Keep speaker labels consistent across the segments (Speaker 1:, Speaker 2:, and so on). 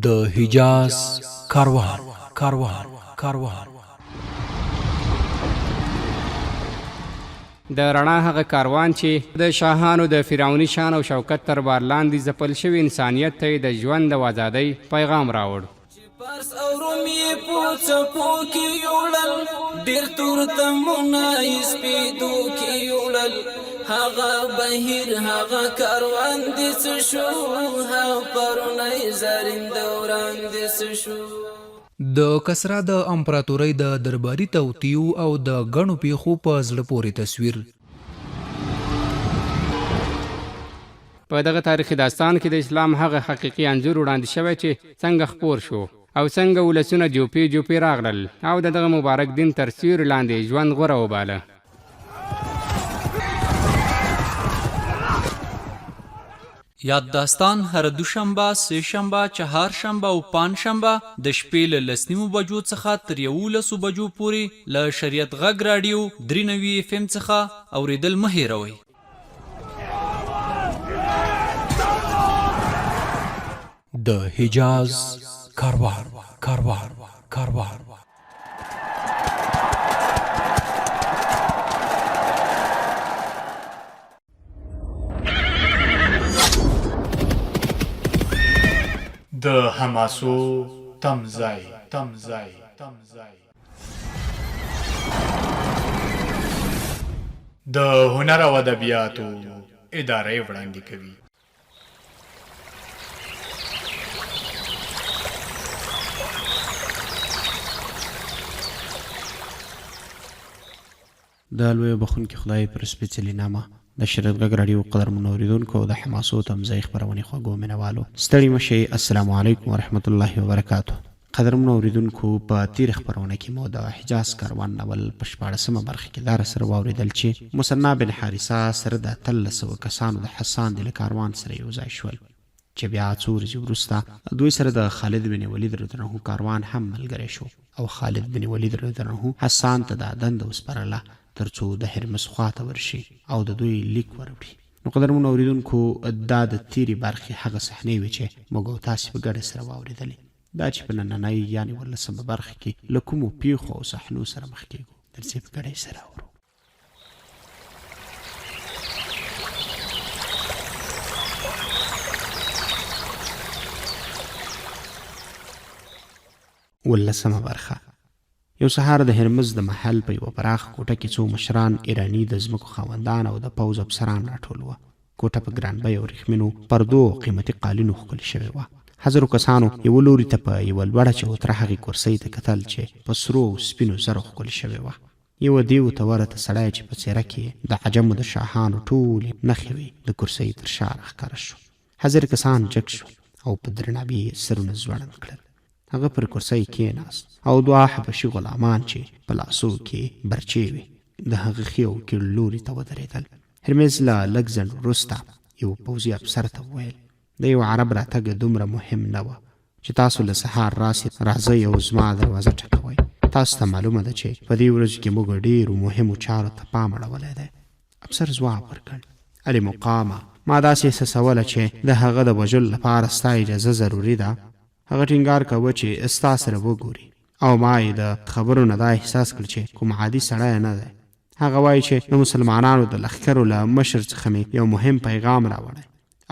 Speaker 1: د حجاز کاروان کاروان کاروان.
Speaker 2: د رڼا هغه کاروان چې د شاهانو د فرعوني شان او شوکت تر بار لاندې ځپل شوي انسانیت ته یې د ژوند او ازادۍ پیغام راوړ.
Speaker 3: چې پارس او روم یې په څپو کې یوړل، ډېر تورتمونه یې سپېدو کې یوړل، هغه بهیر هغه کاروان دې څه شو، هغه پرونی زرین دوران دې څه شو.
Speaker 1: د کسرا د امپراتورۍ د درباري توطیو او د ګڼو پېښو په زړه پورې تصویر.
Speaker 2: په دغه تاریخي داستان کې د اسلام هغه حقیقي انځور وړاندې شوی چې څنګه خپور شو او څنګه ولسونه جوپې جوپې راغلل او د دغه مبارک دین تر سیوري لاندې ژوند غوره وباله.
Speaker 4: یاد داستان هره دوشنبه، سه شنبه، چهارشنبه او پنجشنبه د شپې له لس نیمو بجو څخه تر یوولسو بجو پورې له شریعت غږ راډیو 93 اف ام څخه اورېدل مه هېروئ.
Speaker 1: د حجاز کاروان کاروان کاروان.
Speaker 5: د حماسو تمځای تمځای تمځای. د هنر او ادبیاتو اداره یې وړاندې کوي.
Speaker 6: د لوی او بخښونکي خدای پر سپېڅلي نامه د شریعت غږ راډیو قدرمنو اورېدونکو او د حماسو تمځای خپرونې خوږو مینهوالو ستړي مه شئ. السلام علیکم ورحمت الله وبرکاته. قدرمنو اورېدونکو په تېره خپرونه کې مو د حجاز کاروان ناول په شپاړسمه برخه کې دا راسره واورېدل چې مثنی بن حارثه سره د 18 سوه کسانو د حسان له کاروان سره یو ځای شول چې بیا څو ورځې وروسته دوی سره د خالد بن ولید رضی الله عنه کاروان هم ملګری شو او خالد بن ولید رضی الله عنه حسان ته دا دنده وسپارله ترڅو د هرمز خواته ورشي او د دوی لیک وروړي. نو قدرمنو اوریدونکو دا د تیرې برخې هغه صحنې وې چې موږ او تاسې په ګډه سره واوریدلې. دا چې په نننۍ یعنې ورلسمه برخه کې له کومو پیښو او صحنو سره مخ کیږو درځئ په ګډه یې سره اورو. ولسمه برخه. یو سهار د هرمز د محل په یوه پراخه کوټه کې څو مشران ایراني د ځمکو خاوندان او د پوځ افسران راټول وه. کوټه په ګران بیه ورېښمینو پردو او قیمتي قالینو ښکلې شوې وه. حاضرو کسانو یوه لوري ته په یوه لوړه چوتره هغې کرسۍ ته کتل چې په سرو او سپینو زرو ښکلې شوې وه. یوه دیو ته ورته سړی چې په څېره کې یې د عجمو د شاهانو ټولې نښې وې د کرسۍ تر شا راښکاره شو. حاضر کسان جګ شول او په درناوي یې سرونه ځوړند کړل. هغه پر کرسۍ کېناست او دوه حبشي غلامان چې په لاسو کې برچې وې د هغه ښي او کیڼ لوري ته ودرېدل. هرمیز له لږ ځنډ وروسته یوه پوځي افسر ته وویل، د یوه عرب راتګ دومره مهم نه وه چې تاسو له سهار راسې راځئ او زما دروازه ټکوئ. تاسو ته معلومه ده چې په دې ورځو کې موږ ډېرو مهمو چارو ته پام اړولی دی. افسر ځواب ورکړ، عالي مقامه! ما داسې احساسوله چې د هغه د وژلو لپاره ستا اجازه ضروري ده. هغه ټینګار کاوه چې ستا سره وګوري او ما یې د خبرو نه دا احساس کړ چې کوم عادي سړی نه دی. هغه وایي چې د مسلمانانو د لښکرو له مشر څخه مې یو مهم پیغام راوړی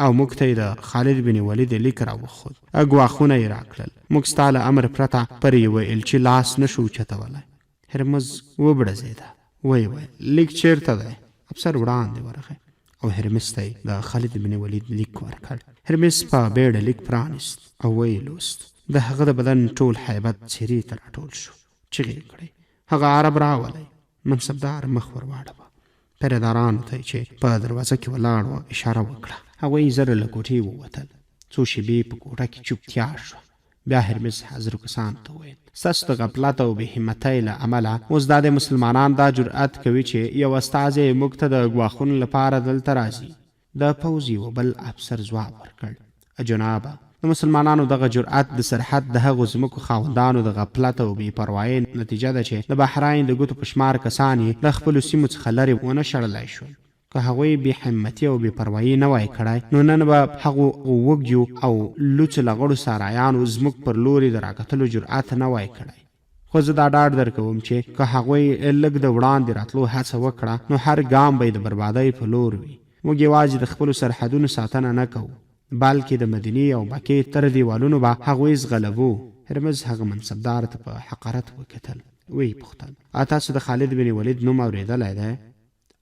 Speaker 6: او موږ ته یې د خالد بن ولید لیک راوښود. ګواښونه یې راکړل. موږ ستا له امر پرته پر یوه ایلچي لاس نه شو اوچتولی. هرمز وبړځېده، ویې ویل، لیک چېرته دی؟ افسر وړاندې ورغی او هرمز ته یې د خالد بن ولید لیک ورکړ. هرمز په بېړه لیک پرانیست او ویې لوست. د هغه د بدن ټول هیبت څېرې ته راټول شو. چیغې یې کړې، هغه عرب راولئ! منصبدار مخ ور واړوه. پهره دارانو ته یې چې په دروازه کې ولاړ وه، اشاره وکړه. هغوی زر له کوټې ووتل. څو شېبې په کوټه کې چوپتیا شوه. بیا هرمز حاضرو کسانو ته وویل، ستاسو د غفلت او بې همتۍ له امله اوس دا دی مسلمانان دا جرئت کوي چې یو استازی یې موږ ته د ګواښونو لپاره دلته راځي. د پوځ یوه بل افسر ځواب ورکړ، جنابه! د مسلمانانو دغه جرئت د سرحد د هغو ځمکو خاوندانو د غفلت او بې پروایۍ نتیجه ده چې د بحرین د ګوتو په شمار کسان یې له خپلو سیمو څخه لرې ونه شړلای شول. که هغوی بې همتي او بې پروايي نه وای کړی، نو نن به هغو وږيو او لوڅو لغړو سارایانو زموږ پر لوري د راکتلو جرأت نه وای کړی. خو زه دا ډاډ درکوم چې که هغوی لږ د وړاندې راتلو هڅه وکړه، نو هر ګام به یې د بربادۍ په لور وي. موږ یوازې د خپلو سرحدونو ساتنه نه کوو، بلکې د مدینې او مکې تر دیوالونو به هغوی ځغلوو. هرمز هغه منصبدار ته په حقارت وکتل، ویې پوښتل، تاسو د خالد بن ولید نوم اورېدلی دی؟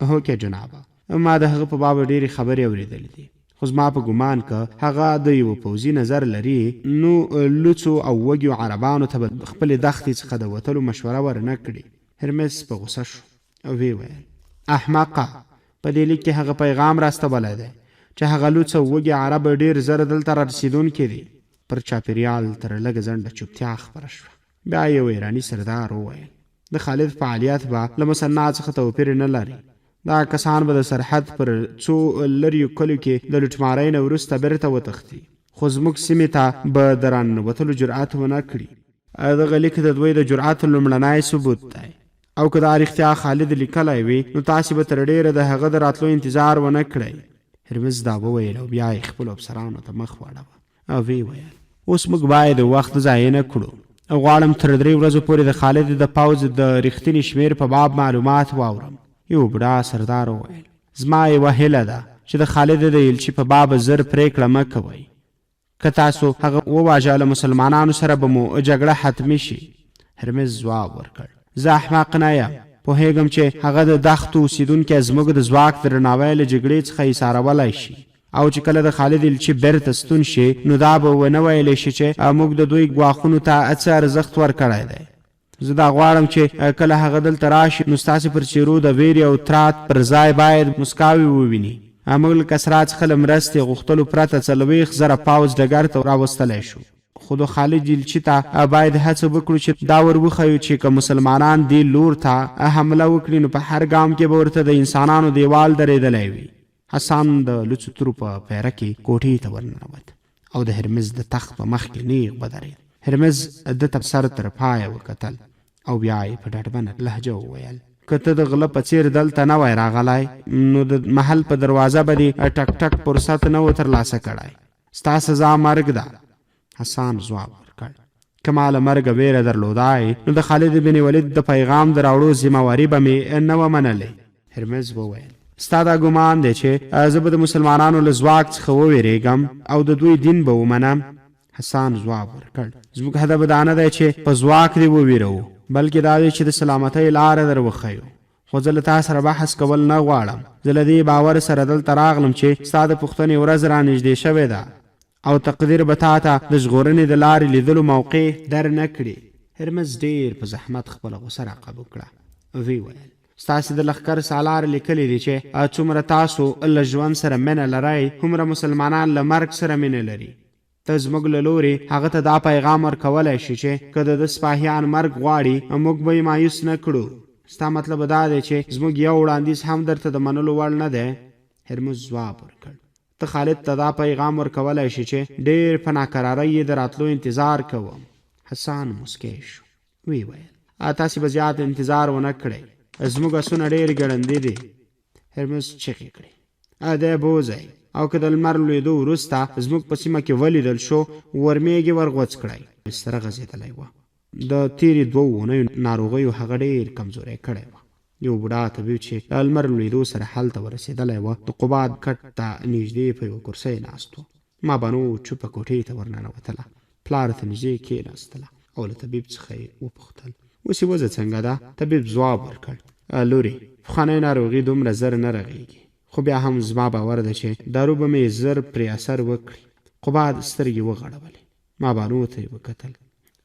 Speaker 6: هوکې جنابه، ما د هغه په باب ډېرې خبرې اورېدلې دي، خو زما په ګومان که هغه د یوه پوځي نظر لري، نو لوڅو او وږیو عربانو ته به خپلې دښتې څخه د وتلو مشوره ورنه کړي. هرمس په غوسه شو او ویې ویل، احمقه! په دې لیک کې هغه پیغام راستولی دی، چې هغه لوڅ او وږي عرب ډېر زر دلته رارسېدونکي دي. پر چاپېریال تر لږه ځنډه چوپتیا خپره شوه. بیا یو ایراني سردار وویل، د خالد فعالیت به له مثنا څخه توپیر نه لري. دا کسان به د سرحد پر څو لریو کلیو کې د لوټمارۍ نه وروسته بیرته وتښتي، خو زموږ سیمې ته به د راننوتلو جرأت ونه کړي. دغه لیک د دوی د جرأت لومړنی ثبوت دی او که دا رښتیا خالد لیکلی وي، نو تاسې به تر ډېره د هغه د راتلو انتظار ونه کړئ. هرمز دا وویل او بیا یې خپلو افسرانو ته مخ واړاوه. او ویې ویل، اوس موږ باید وخت ضایع نه کړو. غواړم تر درې ورځو پورې د خالد د پوځ د رښتیني شمېر په باب معلومات واورم. یو بوډا سردار وویل، زما یوه هیله ده چې د خالد د ایلچي په باب زر پرېکړه مه کوئ. که تاسو هغه وواژه له مسلمانانو سره به مو جګړه حتمي شي. هرمز ځواب ورکړ، زه احمق نه یم. پوهېږم چې هغه د دښتو اوسېدونکی زموږ د ځواک درناوی له جګړې څخه ایسارولای شي. او چې کله د خالد ایلچي بیرته ستون شي نو دا به ونه ویل شي چې موږ د دوی ګواښونو ته څه ارزښت ورکړی دی. زه دا غواړم چې کله هغه دلته راشي نو ستاسې پر څیرو د ویرې او ترات پر ځای باید مسکاوې وویني. موږ له کسرا څخه له مرستې غوښتلو پرته 40,000 پوځ ډګر ته راوستلی شو. خو د خالد ایلچي ته باید هڅه وکړو چې دا ور وښیو چې که مسلمانان دې لور ته حمله وکړي نو په هر ګام کې به ورته د انسانانو دیوال درېدلی وي. حسان د لوڅو تورو په پیره کې کوټې ته ورننوت او د هرمز د تخت په مخ کې نیغ ودرېد. هرمز ده ته سر تر پایه وکتل او بیا یې په ډاډمنه لهجه وویل، که ته د غله په څېر دلته نه وای راغلی، نو د محل په دروازه به دې ټک ټک فرصت نه و ترلاسه کړی. ستا سزا مرګ ده. حسان ځواب ورکړ، که ما له مرګه وېره درلودای، نو د خالد بن ولید د پیغام د راوړو ذمه واري به مې نه وه منلې. هرمز وویل، ستا دا ګومان دی چې زه به د مسلمانانو له ځواک څخه ووېرېږم او د دوی دین به ومنم؟ حسان ځواب ورکړ، زموږ هدف دا نه دی چې په ځواک دې ووېروو، بلکې دا دی چې د سلامتۍ لاره در وښیو. خو زه له تا سره بحث کول نه غواړم. زه له دې باور سره دلته راغلم چې ستا د پوښتنې ورځ رانږدې شوې ده او تقدیر به تا ته د ژغورنې د لارې لیدلو موقع در نه کړي. هرمز ډېر په زحمت خپله غوسه راقابو کړه، ویې ویل، ستاسې د لښکر سالار لیکلي دي چې څومره تاسو له ژوند سره مینه لرئ، هومره مسلمانان له مرګ سره مینه لري. ته زموږ له لورې هغه ته دا پیغام ورکولای شې چې که د ده سپاهیان مرګ غواړي، موږ به یې مایوس نه کړو. ستا مطلب دا دی چې زموږ یو وړاندیز هم درته د منلو وړ نه دی؟ هرمز ځواب ورکړ، ته خالد ته دا پیغام ورکولای شې چې ډېر په ناکرارۍ یې د راتلو انتظار کوم. حسان موسکی شو، ویې ویل، تاسې به زیات انتظار ونه کړئ، زموږ اسونه ډېر ګړندي دي. هرمز چیغې کړې، دی بوځئ او که د لمر لوېدو وروسته زموږ په سیمه کې ولیدل شو، ورمېږ یې ورغوڅ کړئ. بستره غځېدلی وه. د تېرې دوو اونیو ناروغیو هغه ډېر کمزوری کړی و. یو بوډا طبیب چې له لمر لوېدو سره هلته ورسېدلی و، د قباد کټ ته نږدې په یوه کرسۍ ناست و. ما بانو چوپه کوټې ته ورننوتله، پلار ته نږدې کېناستله او له طبیب څخه یې وپوښتل، اوس یې وضع څنګه ده؟ طبیب ځواب ورکړ، لورې، پخوانۍ ناروغي دومره زر نه رغېږي، خو بیا هم زما باور ده چې دارو به مې زر پرې اثر وکړي. قباد سترګې وغړولې، ما بانو ته یې وکتل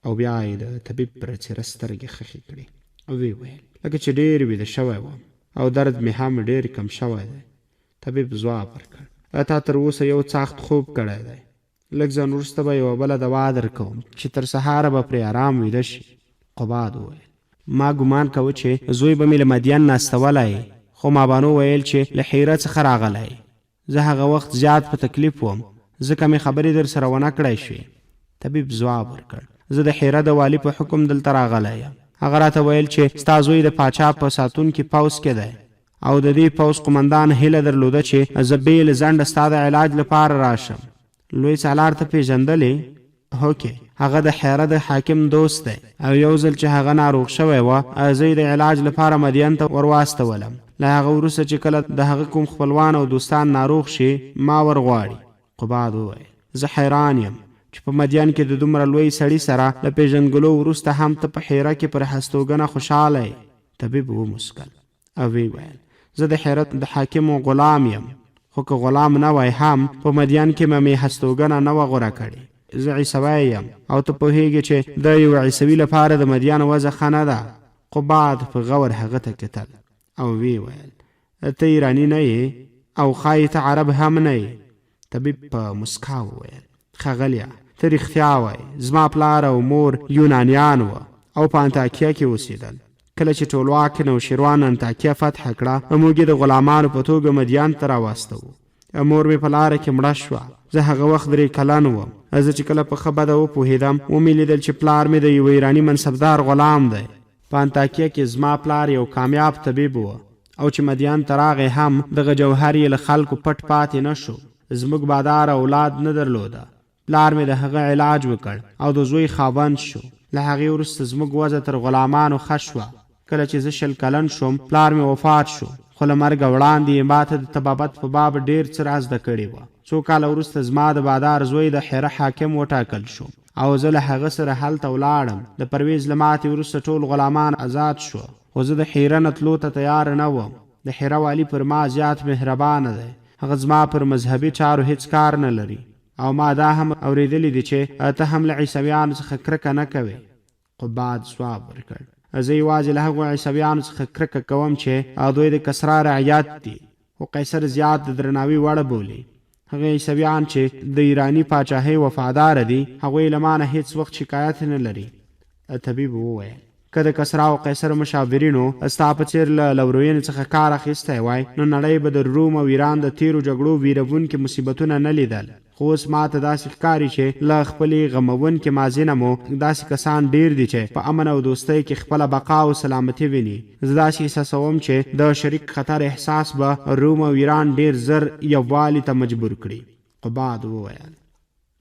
Speaker 6: او بیا یې د طبیب پر څېره سترګې خښې کړې او ویې ویل، لکه چې ډېر ویده شوی وم او درد مې هم ډېر کم شوی دی. طبیب ځواب ورکړ، تا تر اوسه یو څاښت خوب کړی دی، لږ ځنډ وروسته به یوه بله دوا درکوم چې تر سهاره به پرې ارام ویده شې. قباد وویل، ما ګومان کاوه چې زوی به مې له مدین نه استولی، خو مابانو ویل چې له حیره څخه راغلی. زه هغه وخت زیات په تکلیف وم، ځکه مې خبرې درسره ونه کړای شوې. طبیب ځواب ورکړ، زه د حیره د والي په حکم دلته راغلی یم. هغه راته ویل چې ستا زوی د پاچا په ساتونکي پوځ کې دی. او د دې پوځ قومندان هیله درلوده چې زه بې له ځنډه ستا د علاج لپاره راشم. لوی سالار ته پېژندلې؟ هوکې، هغه د حیره د حاکم دوست دی او یو ځل چې هغه ناروغ شوی و، زه یې د علاج لپاره مدین ته ورواستولم. له هغه وروسته چې کله د هغه کوم خپلوان او دوستان ناروغ شي، ما ورغواړي. قباد وویل، زه حیران یم چې په مدین کې د دومره لوی سړي سره له پېژندګلو وروسته هم ته په حیره کې پر هستوګنه خوشحاله یې. طبیب وموسکل او ویې ویل، زه د حیرت د حاکم غلام یم، خو که غلام نه وای هم په مدین کې به مې هستوګنه نه وه غوره کړې. زه عیسوی یم او ته پوهېږې چې د یوه عیسوي لپاره د مدین وضع ښه نه ده. قباد په غور هغه ته کتل او ویې ویل، ته ایرانی نه یې او ښایي ته عرب هم نه یې. طبیب په مسکا وویل، ښاغلیه، ته رښتیا وایې، زما پلار او مور یونانیان وه او په انطاکیه کې اوسېدل. کله چې ټولواک نوشیروان انطاکیه فتح کړه، موږ یې د غلامانو په توګه مدیان ته راواستوو. مور مې په لاره کې مړه شوه. زه هغه وخت درې کلن وم. زه چې کله په ښه بده وپوهېدم، ومې لیدل چې پلار مې د یوه ایراني منصبدار غلام دی. په انطاکیه کې زما پلار یو کامیاب طبیب و او چې مدین ته راغی هم دغه جوهر یې له خلکو پټ پاتې نه شو. زموږ بادار اولاد نه درلوده. پلار مې د هغه علاج وکړ او د زوی خاوند شو. له هغې وروسته زموږ وضع تر غلامانو ښه شوه. کله چې زه 20 کلن شوم، پلار مې وفات شو، خو له مرګه وړاندې یې ماته د طبابت په باب ډېر څه را زده کړي وه. څو کاله وروسته زما د بادار زوی د حیره حاکم وټاکل شو او زه له هغه سره هلته ولاړم. د پرویز له ماتې وروسته ټول غلامان ازاد شو، خو زه د حیره نه تلو ته تیار نه وم. د حیره والي پر ما زیات مهربانه دی، هغه زما پر مذهبي چارو هیڅ کار نه لري او ما دا هم اورېدلي دي چې ته هم له عیسویانو څخه کرکه نه کوې. قباد ځواب ورکړ، زه یوازې له هغو عیسویانو څخه کرکه کوم چې دوی د کسرا رعیت دي، خو قیصر زیات د درناوي وړ بولي. هغه عیسویان چې د ایراني پاچاهۍ وفاداره دي، هغوی له ما نه هیڅ وخت شکایت نه لري. طبیب وویل، که د کسرا او قیصر مشاورینو ستا په څېر له لوروینې څخه کار اخیستی وای، نو نړۍ به د روم او ایران د تېرو جګړو ویروونکي مصیبتونه نه لیدل. خو اوس ماته داسې ښکاري چې له خپلې غموونکې ماضي نه مو داسې کسان ډېر دي چې په امن او دوستۍ کې خپله بقا او سلامتي ویني. زه داسې احساسوم چې د شریک خطر احساس به روم او ایران ډېر زر یووالي ته مجبور کړي. قباد وویل.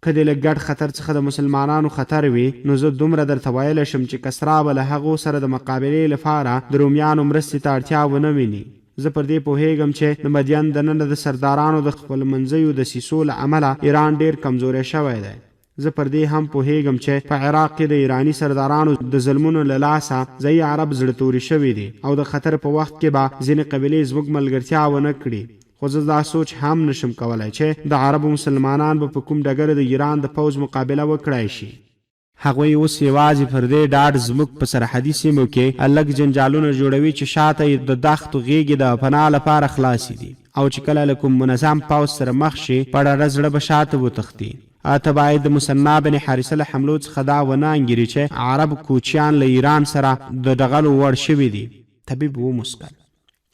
Speaker 6: که دې له ګډ خطر څخه د مسلمانانو خطر وي، نو زه دومره درته ویلی شم چې کسرا به له هغو سره د مقابلې لپاره د رومیانو مرستې ته اړتیا ونه ویني. زه پر دې پوهېږم چې د مدین دننه د سردارانو د خپلمنځیو دسیسو له امله ایران ډېر کمزوری شوی دی. زه پر دې هم پوهېږم چې په عراق کې د ایراني سردارانو د ظلمونو له لاسه ځايي عرب زړه توري شوي دي او د خطر په وخت کې به ځینې قبیلې زموږ ملګرتیا ونه کړي. خو زه دا سوچ هم نه شم کولای چې د عربو مسلمانان به په کوم ډګر د ایران د پوځ مقابله وکړای شي. هغوی اوس یوازې پر دې ډاډ زموږ په سرحدي سیمو کې لږ جنجالونه جوړوي چې شاته یې د دښتو غېږې د پناه لپاره خلاصې دي او چې کله له کوم منظم پوځ سره مخ شي په ډاډه زړه به شاته وتښتي. ته باید د مثنی بن حارثه له حملو څخه دا ونه انګیرې چې عرب کوچیان له ایران سره د ډغلو وړ شوي دي. طبیب وموسکل.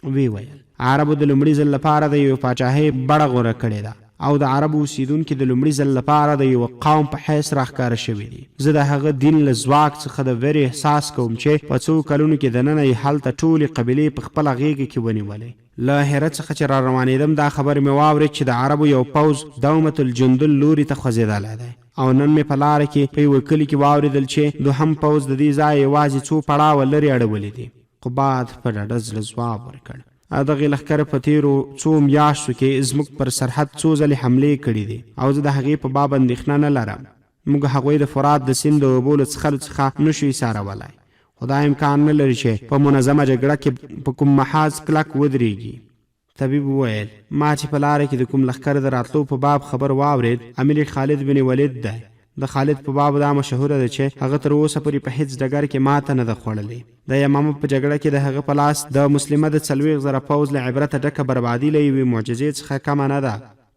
Speaker 6: ویې ویل، عربو د لومړي ځل لپاره د یوې پاچاهۍ بڼه غوره کړې ده او د عربو اوسېدونکي د لومړي ځل لپاره د یوه قوم په حیث راښکاره شوي دي. زه د هغه دین له ځواک څخه د وېرې احساس کوم چې په څو کلونو کې دننه یې هلته ټولې قبیلې په خپله غېږه کې ونیولې. له هرات څخه چې راروانېدم دا خبر مې واورېد چې د عربو یو پوځ دومة الجندل لوري ته خوځېدلی دی او نن مې په لاره کې په یوه کلي کې واورېدل چې دوهم پوځ د دې ځایه یوازې څو پړاوه لرې اړولي دي. قباد په ډاډه زړه ځواب ورکړ. دغې لښکر په تېرو څو میاشتو کې زموږ پر سرحد څو ځلې حملې کړې دي او زه د هغې په باب اندېښنه نه لرم. موږ هغوی د فرات د سیند د اوبو له څښلو څخه نه شو ایسارولای، خو دا امکان نه لري چې په منظمه جګړه کې په کوم محاذ کلک ودرېږي. طبیب وویل، ما چې په لاره کې د کوم لښکر د راتلو په باب خبر واورېد، امیر خالد بن ولید دی. د خالد په باب دا مشهوره ده چې هغه تر اوسه پورې په هېڅ ډګر کې ماته نه ده خوړلې. د یمامه په جګړه کې د هغه په لاس د مسلمه د 40 زره پوځ له عبرته ډکه بربادي له یوې معجزې څخه کمه نه ده.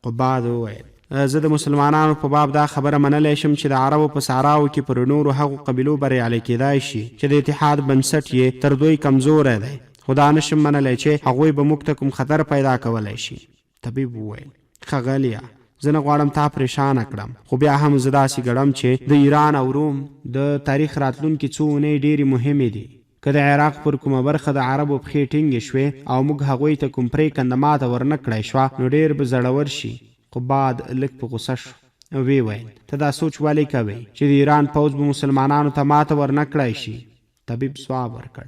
Speaker 6: قباد وویل، زه د مسلمانانو په باب دا خبره منلی شم چې د عربو په صحراوو کې پر نورو هغو قبیلو بریالی کېدای شي چې د اتحاد بنسټ یې تر دوی کمزوری دی، خو دا نه شم منلی چې هغوی به موږ ته کوم خطر پیدا کولی شي. طبیب وویل، ښاغلیه! زه نه غواړم تا پرېشانه کړم، خو بیا هم زه داسې ګڼم چې د ایران او روم د تاریخ راتلونکې څو اونۍ ډېرې مهمې دي. که د عراق پر کومه برخه د عربو پښې ټینګې شوې او موږ هغوی ته کوم پرېکنده ماته ورنه کړای شوه، نو ډېر به زړور شي. قباد لږ په غوسه شو او ویې ویل، ته دا سوچ ولې کوې چې د ایران پوځ به مسلمانانو ته ماته ورنه کړای شي؟ طبیب ځواب ورکړ،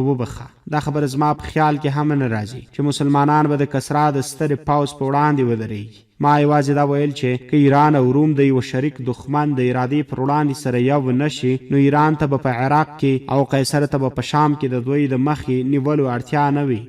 Speaker 6: وبخښه، دا خبره زما په خیال کې هم نه راځي چې مسلمانان به د کسرا د ستر پوځ په وړاندې ودرېږي. ما یوازې دا ویل چې که ایران او روم د یوه شریک دښمن د ارادې پر وړاندې سره یو نه شي، نو ایران ته به په عراق کې او قیصر ته به په شام کې د دوی د مخې نیولو اړتیا نه وي،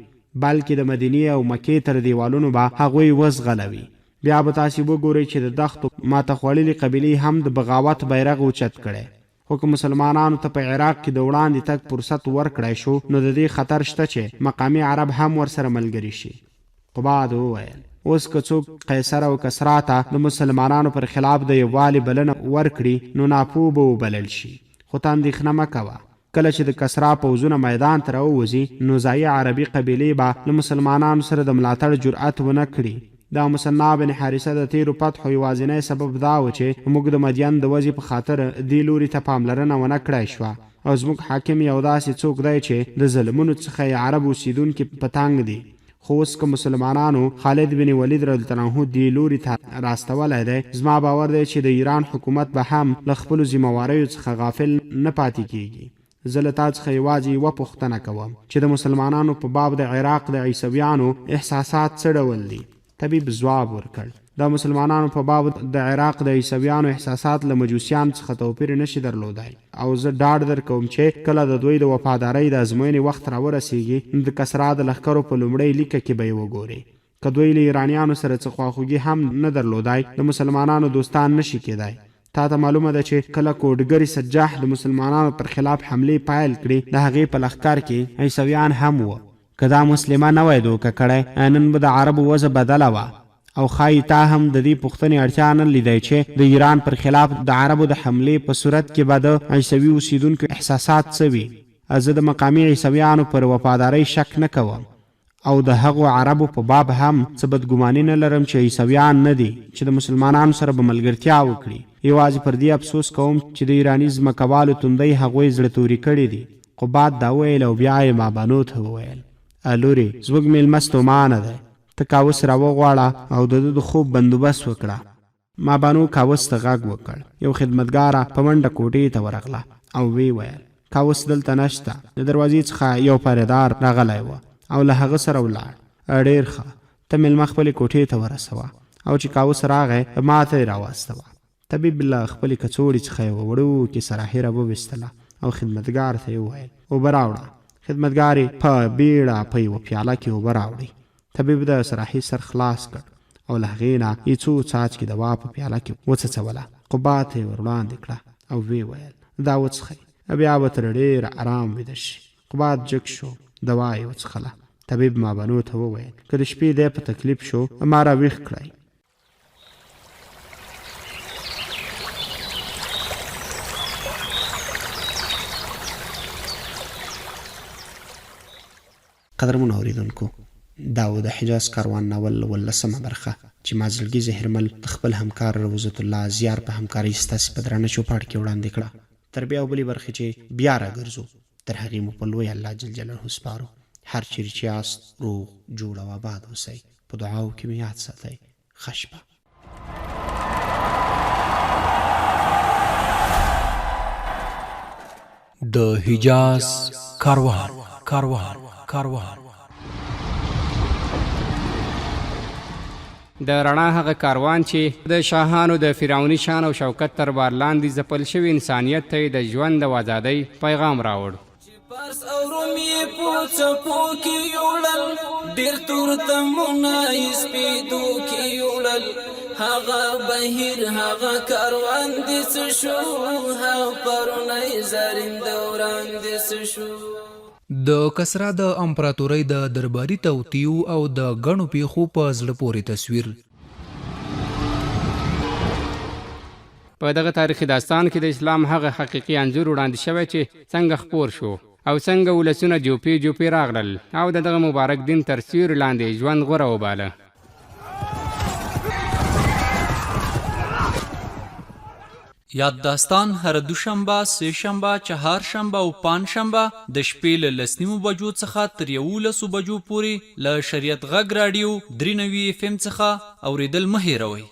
Speaker 6: بلکې د مدینې او مکې تر دیوالونو به هغوی وځغلوي. بیا به تاسې وګورئ چې د دښتو ماته خوړلې قبیلې هم د بغاوت بیرغ اوچت کړی. خو که مسلمانانو ته په عراق کې د وړاندې تګ فرصت ورکړای شو، نو د دې خطر شته چې مقامي عرب هم ورسره ملګري شي. قباد وویل، اوس که څوک قیصر او کسرا ته د مسلمانانو پر خلاف د یووالي بلنه ورکړي، نو ناپوه به وبلل شي. خو ته اندېښنه مه کوه. کله چې د کسرا پوځونه میدان ته راووځي، نو ځايي عربي قبیلې به له مسلمانانو سره د ملاتړ جرئت ونه کړي. د مثنی بن حارثه د تېرو فتحو یوازینی سبب دا و چې موږ د مدین د وضعې په خاطر دې لوري ته پاملرنه ونه کړای شوه او زموږ حاکم یو داسې څوک دی چې د ظلمونو څخه یې عرب اوسېدونکي په تنګ دي. خو اوس که مسلمانانو خالد بن ولید رضی الله عنه دې لوري ته راستولی دی، زما باور دی چې د ایران حکومت به هم له خپلو ذمه واریو څخه غافل نه پاتې کېږي. زه له تا څخه یوازې یوه پوښتنه کوم چې د مسلمانانو په باب د عراق د عیسویانو احساسات څه ډول دي؟ طبیب ځواب ورکړ، د مسلمانانو په باب د عراق د عیسویانو احساسات له مجوسیانو څخه توپیر نه شي درلودای او زه ډاډ درکوم چې کله د دوی د وفادارۍ د ازموینې وخت راورسېږي نو د کسرا د لښکرو په لومړۍ لیکه کې به یې وګورې. که دوی له ایرانیانو سره څه خواخوږي هم نه درلودای، د مسلمانانو دوستان نه شي کېدای. تا ته معلومه ده چې کله کوډګري سجاح د مسلمانانو پر خلاف حملې پیل کړې، د هغې په لښکر کې عیسویان هم وو. که دا مسلمه نه وای دوکه کړی، نن به د عربو وضع بدله وه او ښايي تا هم د دې پوښتنې اړتیا نه لیدای چې د ایران پر خلاف د عربو د حملې په صورت کې به د عیسوي اوسېدونکو احساسات څه وي. زه د مقامي عیسویانو پر وفادارۍ شک نه کوم. او د هغو عربو په باب هم څه بدګماني نه لرم چې عیسویان نه دي چې د مسلمانانو سره به ملګرتیا وکړي، یوازې پر دې افسوس کوم چې د ایراني ځمکوالو توندۍ هغوی زړه توري کړي دي. قباد دا وویل او بیا یې مابانو ته وویل، لورې! زموږ میلمه ستومانه دی، ته کاوس راوغواړه او د ده د خوب بندوبست وکړه. مابانو کاوس ته غږ وکړ. یو خدمتګاره په منډه کوټې ته ورغله او ویې ویل، کاوس دلته نشته. د دروازې څخه یو پهرېدار راغلی و او له هغه سره ولاړ. ډېر ښه، ته مېلمه خپلې کوټې ته ورسوه او چې کاوس راغی، ما ته یې راواستوه. طبیب له خپلې کڅوړې څخه یوه وړوکې صراحي راوویستله او خدمتګار ته یې وویل، اوبه راوړه. خدمتګارې په بیړه په یوه پیاله کې اوبه راوړې. طبیب د صراحي سر خلاص کړ او له هغې نه یې څو څاڅکي دوا په پیاله کې وڅڅوله، قباد ته یې ور وړاندې کړه او ویې ویل، دا وڅښئ، بیا به تر ډېره ارام ویده شي. قباد جګ شو، دوا یې وڅښله. طبیب مابنو ته وویل، که د شپې دی په تکلیف شو، ما را ویښ کړئ. قدرمنو اورېدونکو! دا و د حجاز کاروان ناول اوولسمه برخه چې ما زړګي زهیرمل د خپل همکار روزت الله زیار په همکارۍ ستاسې په درانه چوپړ کې وړاندې کړه. تر بیا او بلې برخې چې بیا راګرځو تر هغې مو په لوی الله جل جلاله سپارو. هر چېرې چې یاست روغ، جوړ او آباد اوسئ. په دعاوو کې مې یاد ساتئ. ښه شپه.
Speaker 1: د حجاز کاروان کاروان کاروان.
Speaker 2: د رڼا هغه کاروان چې د شاهانو د فرعوني شان او شوکت تر بار لاندې ځپل شوي انسانیت ته یې د ژوند او ازادۍ پیغام راوړ.
Speaker 3: چې پارس او روم یې په څپو کې یوړل، ډېر تورتمونه یې سپېدو کې یوړل، هغه بهیر هغه کاروان دې څه شو، هغه پرونی زرین دوران دې څه شو.
Speaker 1: د کسرا د امپراتورۍ د درباري توطیو او د ګڼو پېښو په زړه پورې تصویر.
Speaker 2: په دغه تاریخي داستان کې د اسلام هغه حقیقي انځور وړاندې شوی چې څنګه خپور شو او څنګه ولسونه جوپې جوپې راغلل او د دغه مبارک دین تر سیوري لاندې ژوند غوره وباله.
Speaker 4: یاد داستان هره دوشنبه، سه شنبه، چهارشنبه او پنجشنبه د شپې له لس نیمو بجو څخه تر یوولسو بجو پورې له شریعت غږ راډیو 93 اف ام څخه اورېدل مه هېروئ.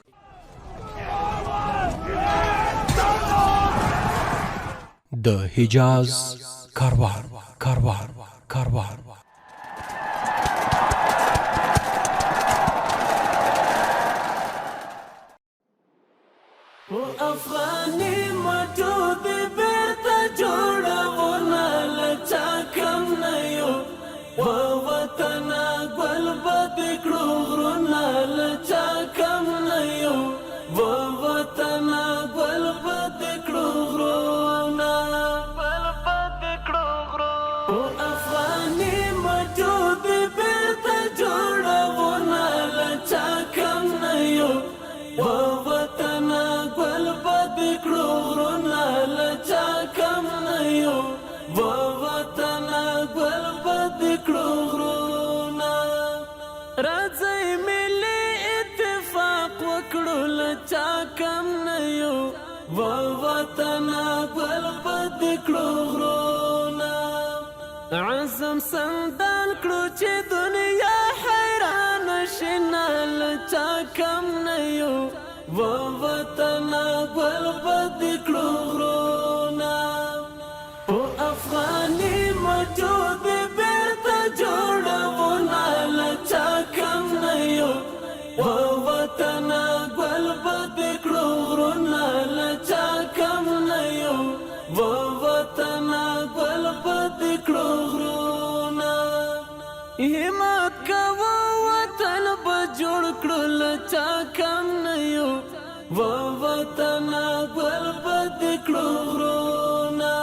Speaker 1: د حجاز کاروان کاروان کاروان.
Speaker 3: او افغاني مټو دې بیرته جوړونه له چا کم نه یو و وطنه ګل به دې کړو غرونه له چا کم نه یو و وطنه ګل به دې کړو غرونه ګل به دې کړو غرونه او افغاني مټو دې بیرته جوړونه له چا کم نه یو و وطنه ګل به دې کړو غرونه له چا کم نه یو و وطنه ګل به دې کړو غرونه راځئ ملي اتفاق وکړو له چا کم نه یو و وطنه ګل به دې کړو غرونه عزم سندان کړو چې دنیا حیران شي نه له چا کم نه یو و وطنه ګل به دې کړو غرونه او افغاني مټو دې بیرته جوړونه له چا کم نه یو و وطنه ګل به دې کړو غرونه له چا کم نه یو و وطنه ګل به دې کړو غرونه همت کوو وطن به جوړ کړو له چا کم نه یو و وطنه ګل به دې کړو غرونه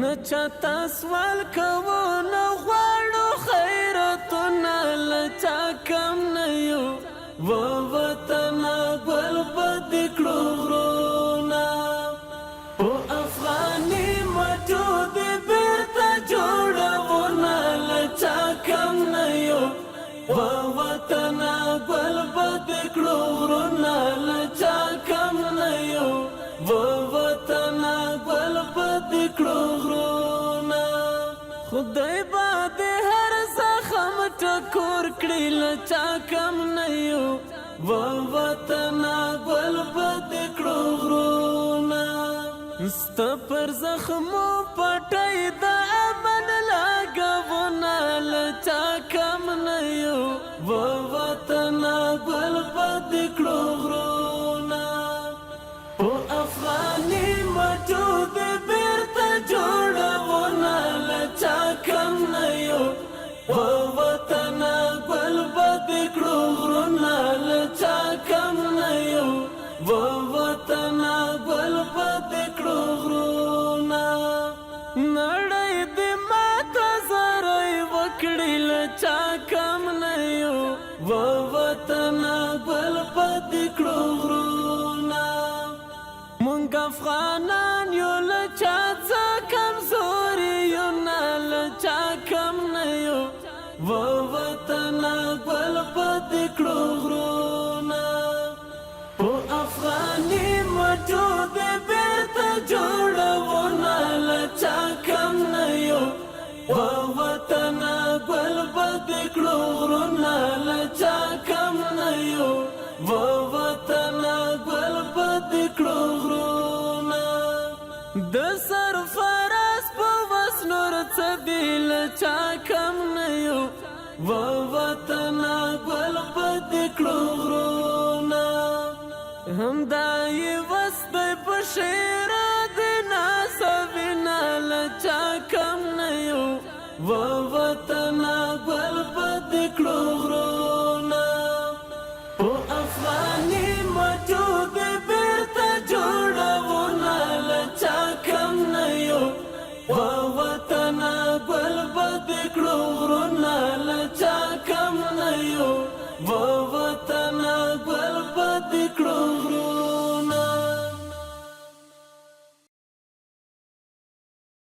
Speaker 3: نه چاته سوال کوو نه غواړو خیرتونه له چا کم نه یو و وطنه ګل به دې کړو غرونه او افغاني مټو دې بیرته جوړونه له چا کم نه یو و وطنه ګل به دې کړو غرونه له چا کم نه یو و وطنه ګل به دې کړو غرونه خدای به دې هر زخم ټکور کړي له چا کم نه یو و وطنه ګل به دې کړو غرونه ستا پر زخمو پټۍ د امن لګونه له چا کم نه یو و وطنه ګل به دې کړو غرونه او افغاني مټو دې بیرته جوړونه له چا کم نه یو و وطنه ګل به دې کړو غرونه له چا کم نه یو و وطنه ګل به دې کړو غرونه نړۍ دې ماته زارۍ وکړي له چا کم نه یو و وطنه ګل به دې کړو غرونه مونږ افغانان یو له چا څه کمزوري یو نه له چا کم نه یو و وطنه ګل به دې کړو غرونه او افغاني مټو دې بیرته جوړونه له چا کم نه یو و وطنه ګل به دې کړو غرونه له چا کم نه یو و وطنه ګل به دې کړو غرونه د سرفراز په وس نور څه دي له چا کم نه یو و وطنه ګل به دې کړو غرونه همدا یې وس دی په شعر د ناسوینه له چا کم نه یو و وطنه ګل به دې کړو غرونه او افغاني مټو دې بیرته جوړونه له چا کم نه یو و وطنه ګل به دې کړو غرونه له چا کم نه یو و وطنه ګل به دې کړو غرونه.